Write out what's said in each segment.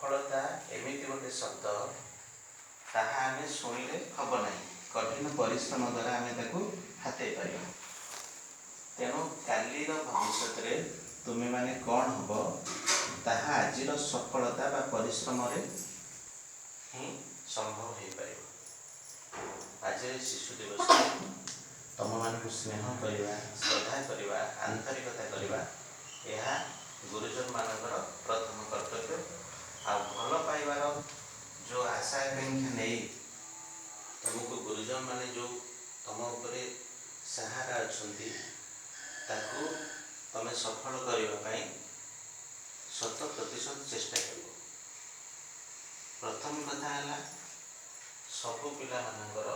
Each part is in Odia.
ସଫଳତା ଏମିତି ଗୋଟେ ଶବ୍ଦ, ତାହା ଆମେ ଶୁଣିଲେ ହେବ ନାହିଁ, କଠିନ ପରିଶ୍ରମ ଦ୍ୱାରା ଆମେ ତାକୁ ହାତେଇ ପାରିବା। ତେଣୁ କାଲିର ଭବିଷ୍ୟତରେ ତୁମେମାନେ କ'ଣ ହେବ, ତାହା ଆଜିର ସଫଳତା ବା ପରିଶ୍ରମରେ ହିଁ ସମ୍ଭବ ହେଇପାରିବ। ଆଜିର ଶିଶୁ ଦିବସରେ ତୁମମାନଙ୍କୁ ସ୍ନେହ କରିବା, ଶ୍ରଦ୍ଧା କରିବା, ଆନ୍ତରିକତା କରିବା, ଏହା ଗୁରୁଜନମାନଙ୍କର ପ୍ରଥମ କର୍ତ୍ତବ୍ୟ। ଆଉ ଭଲ ପାଇବାର ଯେଉଁ ଆଶା ଆକାଂକ୍ଷା ନେଇ ତୁମକୁ ଗୁରୁଜନମାନେ ଯେଉଁ ତୁମ ଉପରେ ସାହାରା ଅଛନ୍ତି, ତାକୁ ତୁମେ ସଫଳ କରିବା ପାଇଁ 100% ଚେଷ୍ଟା କରିବ। ପ୍ରଥମ କଥା ହେଲା, ସବୁ ପିଲାମାନଙ୍କର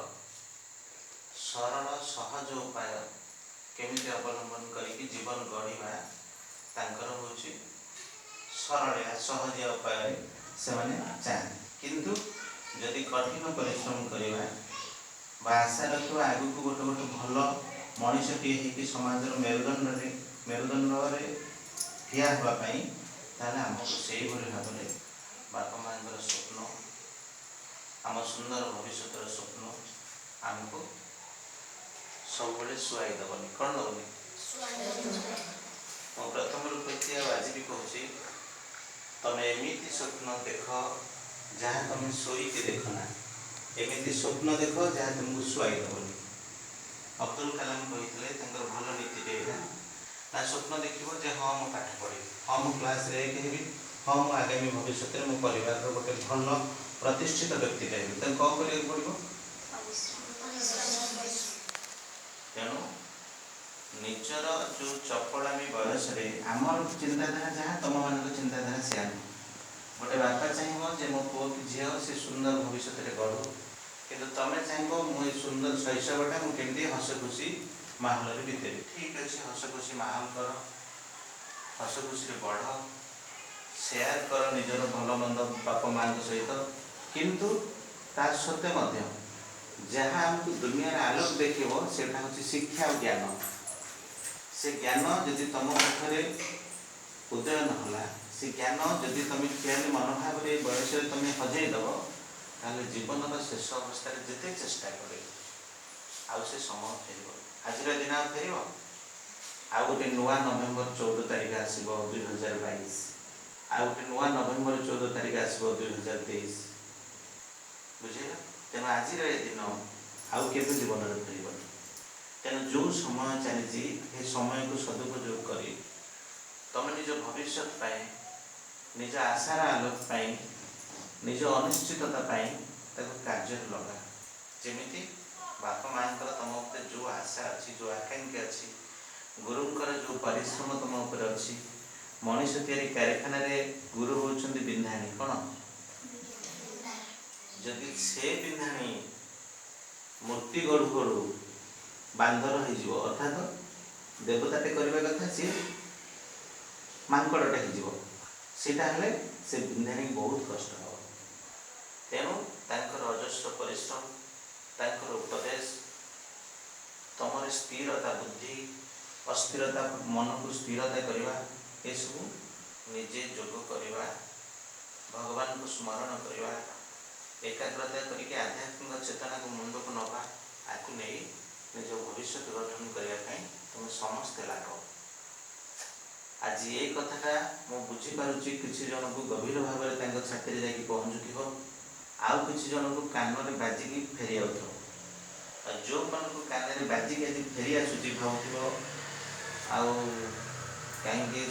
ସରଳ ସହଜ ଉପାୟ କେମିତି ଅବଲମ୍ବନ କରିକି ଜୀବନ ଗଢ଼ିବା, ତାଙ୍କର ହେଉଛି ସରଳିଆ ସହଜିଆ ଉପାୟରେ ସେମାନେ ଚାହାନ୍ତି। କିନ୍ତୁ ଯଦି କଠିନ ପରିଶ୍ରମ କରିବା ବା ଆଶା ରଖିବା ଆଗକୁ ଗୋଟେ ଗୋଟେ ଭଲ ମଣିଷଟିଏ ହେଇକି ସମାଜର ମେରୁଦଣ୍ଡରେ ଠିଆ ହେବା ପାଇଁ, ତାହେଲେ ଆମକୁ ସେଇଭଳି ଭାବରେ ବାପା ମାଆଙ୍କର ସ୍ୱପ୍ନ, ଆମ ସୁନ୍ଦର ଭବିଷ୍ୟତର ସ୍ୱପ୍ନ ଆମକୁ ସବୁବେଳେ ଶୁଆଇ ଦେବନି। କ'ଣ ଦେବନି? ମୁଁ ପ୍ରଥମରୁ କହିଛି ଆଉ ଆଜି ବି କହୁଛି, ତମେ ଏମିତି ସ୍ୱପ୍ନ ଦେଖ ଯାହା ତମେ ଶୋଇକି ଦେଖ ନା, ଏମିତି ସ୍ୱପ୍ନ ଦେଖ ଯାହା ତୁମକୁ ଶୁଆଇ ଦେବନି। ଅବ୍ଦୁଲ କାଲାମ କହିଥିଲେ, ତାଙ୍କର ଭଲ ନୀତିଟେ ଏଇଟା ନା, ସ୍ୱପ୍ନ ଦେଖିବ ଯେ ହଁ ମୁଁ ପାଠ ପଢ଼ିବି, ହଁ ମୁଁ କ୍ଲାସ୍ରେ ଏକ ହେବି, ହଁ ମୁଁ ଆଗାମୀ ଭବିଷ୍ୟତରେ ମୋ ପରିବାରର ଗୋଟେ ଭଲ ପ୍ରତିଷ୍ଠିତ ବ୍ୟକ୍ତିଟେ ହେବି। ତାକୁ କ'ଣ କରିବାକୁ ପଡ଼ିବ? ତେଣୁ ନିଜର ଯେଉଁ ଚପଳାମି ବୟସରେ ଆମର ଚିନ୍ତାଧାରା ଯାହା, ତୁମମାନଙ୍କ ଚିନ୍ତାଧାରା ସେୟା ନୁହଁ। ଗୋଟେ ବାପା ଚାହିଁବ ଯେ ମୋ ପୁଅ କି ଝିଅ ସେ ସୁନ୍ଦର ଭବିଷ୍ୟତରେ ଗଢ଼ୁ, କିନ୍ତୁ ତମେ ଚାହିଁବ ମୁଁ ଏ ସୁନ୍ଦର ଶୈଶବଟା ମୁଁ କେମିତି ହସ ଖୁସି ମାହୋଲରେ ବିତେଇବି। ଠିକ୍ ଅଛି, ହସ ଖୁସି ମାହୋଲ କର, ହସ ଖୁସିରେ ବଢ଼, ସେୟାର କର ନିଜର ଭଲ ମନ୍ଦ ବାପା ମାଆଙ୍କ ସହିତ। କିନ୍ତୁ ତା ସତ୍ତ୍ୱେ ମଧ୍ୟ ଯାହା ଆମକୁ ଦୁନିଆର ଆଲୋକ ଦେଖିବ, ସେଇଟା ହେଉଛି ଶିକ୍ଷା ଆଉ ଜ୍ଞାନ। ସେ ଜ୍ଞାନ ଯଦି ତମ ପାଖରେ ଉଦୟ ନହେଲା, ସେ ଜ୍ଞାନ ଯଦି ତମେ ଖିଆଲି ମନୋଭାବରେ ଏ ବୟସରେ ତମେ ହଜେଇ ଦେବ, ତାହେଲେ ଜୀବନର ଶେଷ ଅବସ୍ଥାରେ ଯେତେ ଚେଷ୍ଟା କରେ ଆଉ ସେ ସମୟ ଫେରିବ? ଆଜିର ଦିନ ଆଉ ଫେରିବ? ଆଉ ଗୋଟେ ନୂଆ ନଭେମ୍ବର 14 ତାରିଖ ଆସିବ 2022, ଆଉ ଗୋଟେ ନୂଆ ନଭେମ୍ବର 14 ତାରିଖ ଆସିବ 2023। ବୁଝିଲା? ତେଣୁ ଆଜିର ଏ ଦିନ ଆଉ କେବେ ଜୀବନରେ ଫେରିବନି। ତେଣୁ ଯେଉଁ ସମୟ ଚାଲିଛି, ଏ ସମୟକୁ ସଦୁପଯୋଗ କରି ତମେ ନିଜ ଭବିଷ୍ୟତ ପାଇଁ, ନିଜ ଆଶାର ଆଲୋକ ପାଇଁ, ନିଜ ଅନିଶ୍ଚିତତା ପାଇଁ ତାକୁ କାର୍ଯ୍ୟରେ ଲଗା। ଯେମିତି ବାପା ମାଆଙ୍କର ତମ ଉପରେ ଯେଉଁ ଆଶା ଅଛି, ଯେଉଁ ଆକାଂକ୍ଷା ଅଛି, ଗୁରୁଙ୍କର ଯେଉଁ ପରିଶ୍ରମ ତମ ଉପରେ ଅଛି, ମଣିଷ ତିଆରି କାରଖାନାରେ ଗୁରୁ ହେଉଛନ୍ତି ବିନ୍ଧାଣୀ। କ'ଣ ଯଦି ସେ ବିନ୍ଧାଣୀ ମୂର୍ତ୍ତି ଗଢ଼ୁ ଗଢ଼ୁ ବାନ୍ଦର ହେଇଯିବ, ଅର୍ଥାତ ଦେବତାଟେ କରିବା କଥା ସିଏ ମାଙ୍କଡ଼ଟେ ହେଇଯିବ, ସେଇଟା ହେଲେ ସେ ବିନ୍ଧାଣୀ ବହୁତ କଷ୍ଟ ହେବ। ତେଣୁ ତାଙ୍କର ଅଜସ୍ର ପରିଶ୍ରମ, ତାଙ୍କର ଉପଦେଶ, ତମର ସ୍ଥିରତା ବୁଦ୍ଧି, ଅସ୍ଥିରତା ମନକୁ ସ୍ଥିରତା କରିବା, ଏସବୁ ନିଜେ ଯୋଗ କରିବା, ଭଗବାନଙ୍କୁ ସ୍ମରଣ କରିବା, ଏକାଗ୍ରତା କରିକି ଆଧ୍ୟାତ୍ମିକ ଚେତନାକୁ ମୁଣ୍ଡକୁ ନେବା, ଆକୁ ନେଇ ନିଜ ଭବିଷ୍ୟତ ଗଠନ କରିବା ପାଇଁ ତୁମେ ସମସ୍ତେ ଲାଗ। ଆଜି ଏଇ କଥାଟା ମୁଁ ବୁଝିପାରୁଛି, କିଛି ଜଣଙ୍କୁ ଗଭୀର ଭାବରେ ତାଙ୍କ ଛାତିରେ ଯାଇକି ପହଞ୍ଚୁଥିବ, ଆଉ କିଛି ଜଣଙ୍କୁ କାନରେ ବାଜିକି ଫେରି ଆଉଥିବ। ଆଉ ଯେଉଁମାନଙ୍କୁ କାନରେ ବାଜିକି ଆଜି ଫେରି ଆସୁଛି, ଭାବୁଥିବ ଆଉ କାହିଁକି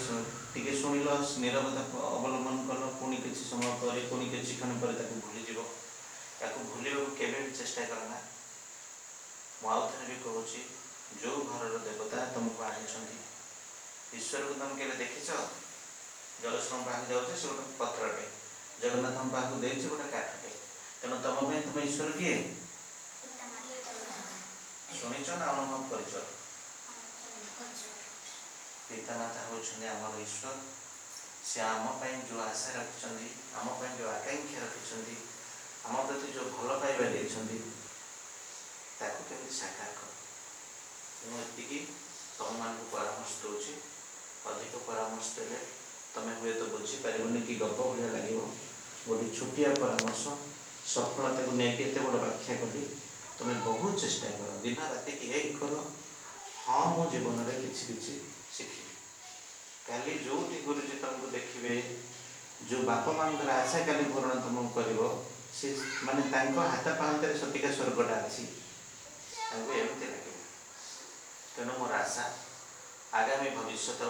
ଟିକେ ଶୁଣିଲ, ନିରବତା ଅବଲମ୍ବନ କଲ, ପୁଣି କିଛି ସମୟ ପରେ, ପୁଣି କିଛି କ୍ଷଣ ପରେ ତାକୁ ଭୁଲିଯିବ। ତାକୁ ଭୁଲିବାକୁ କେବେ ବି ଚେଷ୍ଟା କର ନା। ମୁଁ ଆଉ ଥରେ ବି କହୁଛି, ଯେଉଁ ଘରର ଦେବତା ତୁମକୁ ଆଣିଛନ୍ତି, ଈଶ୍ୱରକୁ ତମେ କେବେ ଦେଖିଛ? ଜଳଶ୍ରମ ପାଖକୁ ଯାଉଛ, ସେ ଗୋଟେ ପଥରଟେ, ଜଗନ୍ନାଥଙ୍କ ପାଖକୁ ଦେଇଛି ଗୋଟେ କାଠଟେ। ତେଣୁ ତମ ପାଇଁ ତୁମେ ଈଶ୍ୱର କିଏ? ଶୁଣିଛ ନା ଅନୁଭବ କରିଛ? ପିତାମାତା ହେଉଛନ୍ତି ଆମର ଈଶ୍ୱର। ସେ ଆମ ପାଇଁ ଯେଉଁ ଆଶା ରଖିଛନ୍ତି, ଆମ ପାଇଁ ଯେଉଁ ଆକାଂକ୍ଷା ରଖିଛନ୍ତି, ଆମ ପ୍ରତି ଯେଉଁ ଭଲ ପାଇବା ଦେଇଛନ୍ତି, ତାକୁ କେମିତି ସାକାର କର। ମୁଁ ଏତିକି ତୁମମାନଙ୍କୁ ପରାମର୍ଶ ଦେଉଛି। ଅଧିକ ପରାମର୍ଶ ଦେଲେ ତୁମେ ହୁଏତ ବୁଝିପାରିବନି କି ଗପ ଭଳିଆ ଲାଗିବ। ଗୋଟେ ଛୋଟିଆ ପରାମର୍ଶ, ସଫଳତାକୁ ନେଇକି ଏତେ ବଡ଼ ବ୍ୟାଖ୍ୟା କଲି। ତୁମେ ବହୁତ ଚେଷ୍ଟା କର, ଦିନ ରାତିକି ଏକ କର। ହଁ, ମୁଁ ଜୀବନରେ କିଛି କିଛି ଶିଖିବି। କାଲି ଯୋଉଠି ଗୁରୁଜୀ ତମକୁ ଦେଖିବେ, ଯୋଉ ବାପା ମାଙ୍କର ଆଶା କାଲି ପୂରଣ ତମକୁ କରିବ, ସେ ମାନେ ତାଙ୍କ ହାତ ପାହାନ୍ତରେ ସତିକା ସ୍ୱର୍ଗଟା ଅଛି, ତାଙ୍କୁ ଏମିତି ଲାଗିବ। ତେଣୁ ମୋର ଆଶା ଆଗାମୀ ଭବିଷ୍ୟତ